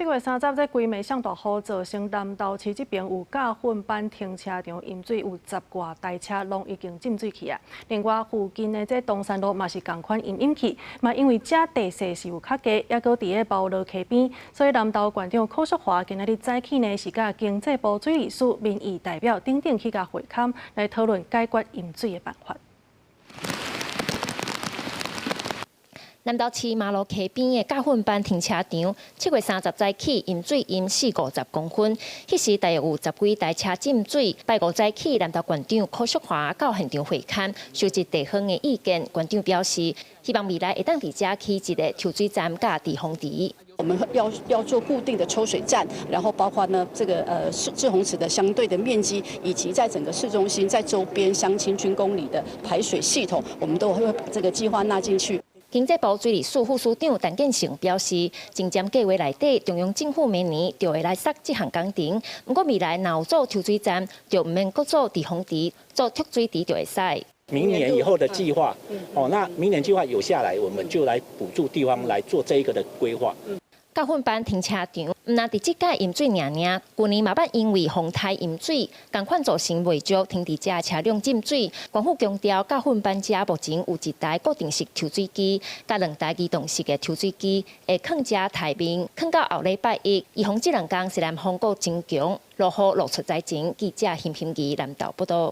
7月30，這規暝上大雨，造成南投市這邊有教訓班停車場淹水，有十外台車攏已經浸水去啊。另外附近的這東山路嘛是仝款淹淹去，嘛因為這地勢是有較低，猶閣佇咧包羅溪邊，所以南投縣長柯淑華今仔日早起呢，是佮經濟部水利署民意代表等等去共會勘來討論解決淹水的辦法。南投市麻蘆溪邊的教訓班停車場，7月30早起淹水淹四五十公分，彼時大約有十幾台車浸水。拜五早起，南投縣長柯淑華到現場會勘，收集地方的意見。縣長表示，希望未來會當佇遮起一个抽水站佮滯洪池。我們要做固定的抽水站，然後包括呢這個滯洪池的相對的面積，以及在整個市中心、在周邊鄉親軍公里的排水系統，我們都會把這個計劃納進去。經濟部水利署副署長陳建成表示，前瞻計劃內底，中央政府明年就會來設這項工程。毋過未來若有做抽水站，就毋免閣做滯洪池，做蓄水池就會使。明年以後的計劃，哦，那明年計劃有下來，我們就來補助地方來做這一個的規劃。教訓班停車場，毋但佇這屆淹水爾爾，舊年嘛捌因為風颱淹水，仝款造成袂少停佇遮車輛浸水。縣府強調，教訓班遮目前有一台固定式抽水機，佮兩台移動式的抽水機，會囥遮待命，囥到後禮拜一。預防這兩工是南風閣增強，落雨露出災情。記者邢平儀南投報導。